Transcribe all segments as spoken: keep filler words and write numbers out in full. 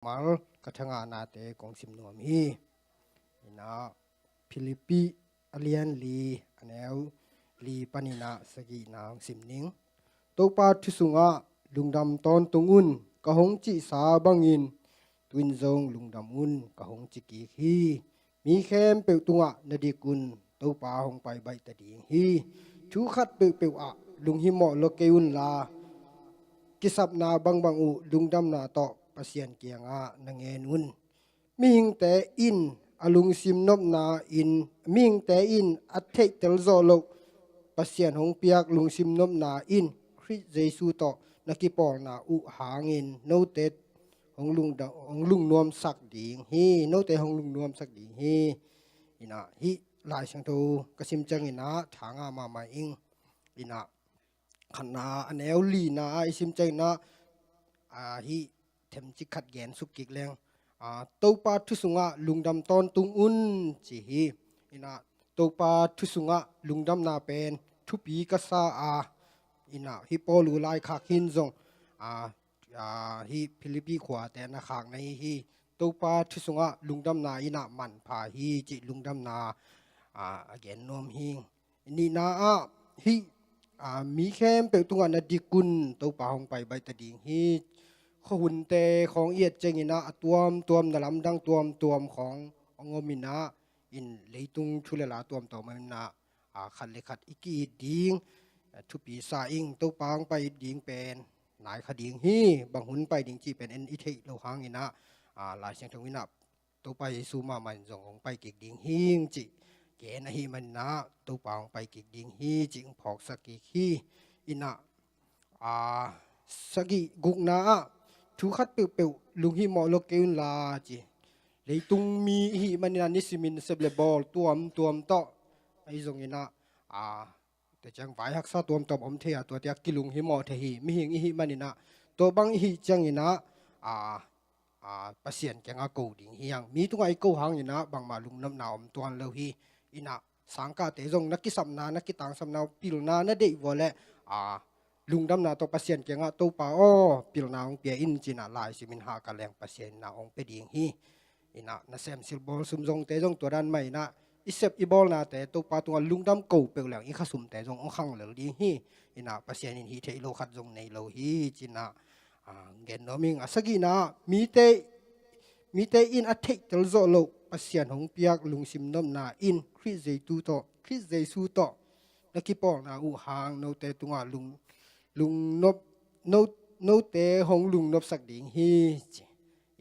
mal ka thangahnate kong sim nuam hi. Inah Philippi a lian li, a neu li paninah sagihna hong sim ning. Topa thu sungah lungdam tawntung un, ka hong cihsa bangin tuin zong lungdam un, ka hong ci kik hi. Mi khempeuh tungah na dik un, Topa hong pai baih ta ding hi. Thu khat peuhpeuh ah lunghimawh lo kei unla, kisapna bangbang uh lungdamna tawh Pasian kiangah na ngen un. Mihingte in a lungsim nopna in, mihingte in a theihtel zawh loh Pasian hong piak lungsim nopna in Khrih Jesu tawh na kipawlna uh hangin note hong lungda-, hong lungnuamsak ding hi, note hong lungnuamsak ding hi. Inah hih Lai Siangtho ka sim cianginah thangah mahmah ing. Inah khatna a neu lina ah i sim cianginah, ah, hih themcik khat gen suk kik leng. Ah, Topa thu sungah lungdam tawntung un ci hi. Inah Topa thu sungah lungdamna pen thupi ka sa a, inah hih Paul uh laikhak hin zong, ah, ah, hih Philippi khuate na khak na hi hi. Topa thu sungah lungdamna inah manpha hi cih lungdamna, ah, a gen nuam hi. Nihna ah hih, ah, mi khempeuh tungah na dik un, Topa hong pai baih ta ding hi. Khuahunte khawng i et cianginah a tuamtuam, na lamdang tuamtuam khawng hong om inah, in leitung thu le la tuamtuam om inah, ah, khat le khat i ki-it ding, ah, thupi sa ing. Topa hong pai ding pen nai kha ding hi, bang hun pai ding cih pen en i theih lo hanginah, ah, Lai Siangtho inah Topa Jesu mahmah in zong hong pai kik ding hing cih gen ahih maninah Topa hong pai kik ding hi cih hong phawksak kik hi. Inah, ah, sagih gukna ah thu khat peuhpeuh lunghimawh lo kei unla ci. Leitung mi ihih maninah nisimin sep le bawl tuamtuam tawh ahi zonginah, ah, tua ciang vai haksa tuamtuam om thei a, tuate a kilunghimawh thei hi. Mihing ihih maninah tua bang ihih cianginah, ah, ah, Pasian kiangah ko ding hi hang. Mi tungah i ko hanginah bangmah lungnopna om tuan lo hi. Inah sangkahte zong na kisapna, na kitangsapna, pilna na deih vua le, ah, lungdamna tawh Pasian kiangah Topa aw, pilna hong pia in cinah lai simin hahkat leng Pasian inah hong pia ding hi. Inah nasem silbawl sum zongte zong tua dan mah inah i sep i bawlnate Topa tungah lungdam ko peuh leng i khasumte zong hong khang lel ding hi. Inah Pasian in hih theih lo khat zong nei lo hi cinah, ah, gen nuam ing. A sagihna ah mite, mite in a theihtel zawh loh Pasian hong piak lungsim nopna in Khrih Jesu tawh, Khrih Jesu tawh na kipawlna uh hang note tungah lung, lungnop, no, note hong lungnopsak ding hi ci.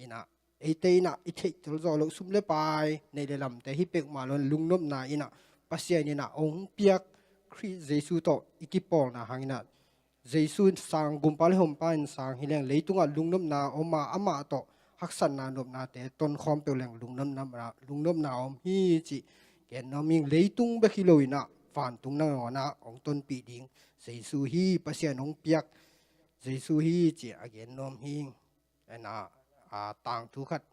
Inah eite inah i theihtel zawh loh sum le pai, neih le lamte hi peuhmah lo in lungnopna inah Pasian inah hong piak Khrih Jesu tawh i kipawlna hanginah Jesu sang, gumpa le hompa in sang hi leng leitungah lungnopna om a, amah tawh haksatna nopnate tonkhawm peuh leng lungnopna, lungnopna om hi cih gen nuam ing. Leitung bek hi lo inah vantung nangawnah hong tonpih ding Jesu hi, Pasian hong piak Jesu hi cih a gen nuam hi. Inah, ah, tangthu khat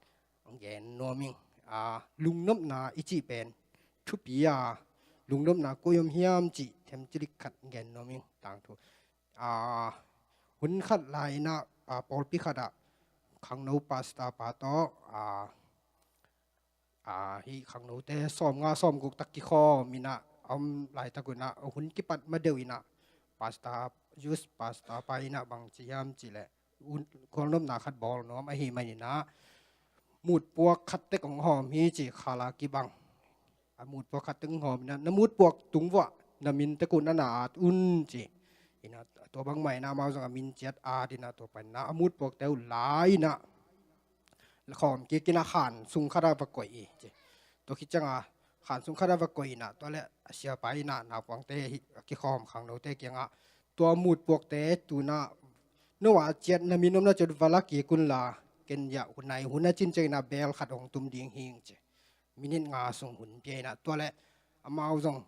gen nuam ing. Ah, lungnopna i cih pen thupi a, lungnopna koi om hiam cih themcilik khat gen nuam ing. Tangthu, ah, hun khat lai inah, ah, pawlpi khatah khangno pastor pa tawh, ah, ah, hih khangnote sawmnga sawmguk tak kikhawm inah a om laitak unah hun kipat ma deuh inah pastor, youth pastor pa inah bang ci hiam cih leh, un, khualnopna khat bawl nuam ahih maninah mutpuak khat tek hong hawm hi ci, khala kibang. A mutpuak khat tek hong hawm inah na mutpuak tung vuah na min tek uh na na at un ci. Inah tua bangmah inah amau zong a min ciat at inah tua pan inah a mutpuakte uh la inah khawm kik inah khan sung khatah va koih hi ci. Tua khit ciangah khan sung khatah va koih inah tua le a siapa inah naupangte hi a kikhawm khangnote kiangah tua mutpuakte tunah no a ciat na min omna ciat va la kik unla, ken hiah nai hun a cin cianginah bel khat hong tum ding hing ci. Minit nga sung hun pia inah tua le amau zong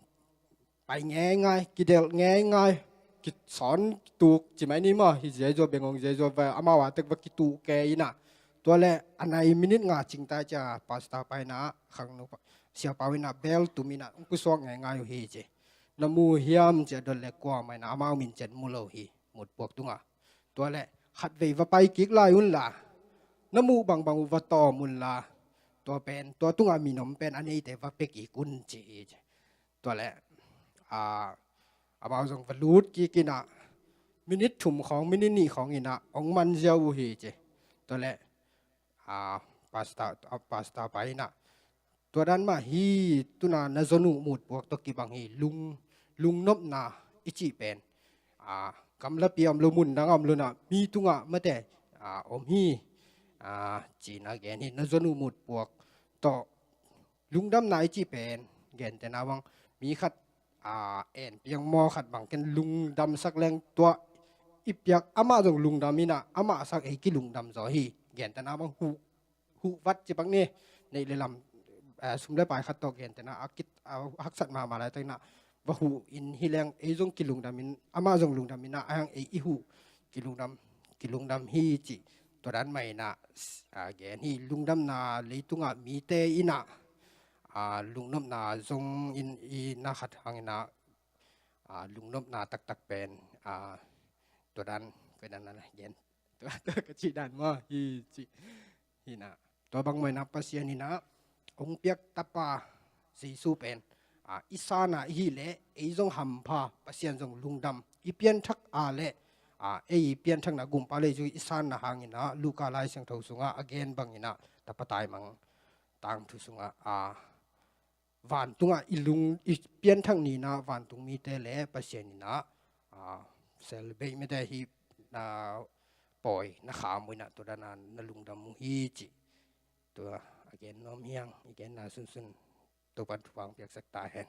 pai ngeingai, kidelh ngeingai, kisawn kituk ci mai ni maw, hi ziaizua bengong ziaizua va amau a tek va kituh ke inah. Tua le a nai minit nga cingta cia pastor pa inah khangno pa, siapa uh inah bel tum inah hong pusuak ngeingai uh hi ci. Na mu hiam ci a dot le kuamah inah amau min ciat mu lo hi mutpuak tungah. Tua le khatvei va pai kik lai unla na muh bangbang uh va tawm unla, tua pen, tua tungah minom pen a neite va pia kik un ci hi ci. Tua leh, a, amau zong va lut kik in ah, minit thum khawng, minit nih khawng in ah hong man ziau uh hi ci. Tua leh, a, pastor, a, pastor pa in ah, tua dan mah hi, tu-in ah na zon uh mutpuak tawh kibang hi, lung, lungnopna i cih pen, a, gamlapi a om lo, mun dang a om lo-in ah mi tungah mate, a, om hi, a, ci-in ah gen hi. Na zon uh mutpuak tawh lungdamna i cih pen, gentehna bang, mi khat, a, en piang maw, khat bang ken lungdamsak leng, tua i piak amah zong lungdam in ah, amah sang ei kilungdam zaw hi. Gentehna bang, huh, huh vat ci pak ni, neih le lam, a, sum le pai khat tawh, gentehna a kit, a haksat mahmah laitakin ah va huh in hi leng, ei zong kilungdam in, amah zong lungdam in ah, a hang ei i huh, kilungdam, kilungdam hi ci. Tua dan mah in ah, a, gen hi. Lungnopna, leitungah mite in ah, a, lungnopna zong in, i na khat hang in ah, a, lungnopna taktak pen, a, tua dan, tua dan na gen, tua, tua ka cih dan maw, hi ci. Hi in ah, tua bang mah in ah Pasian in ah hong piak Tapa Jesu pen, a, i san a i hih leh ei zong hampha, Pasian zong lungdam. I pianthak a leh, a, ei pianthakna Gumpa leh Jesu i sanna hang in ah, Luka Lai Siangtho sungah a gen bang in ah, Tapa taimang tangthu sungah, a, vantungah i lung, i pianthak ni in ah vantung mite leh Pasian in ah, a, celebrate, mite hi, na pawi, na kham uh in ah, tua dan a na lungdam uh hi ci. Tua a gen nuam hi hang, i genna sunsun Topa'n thupha hong piaksak ta hen.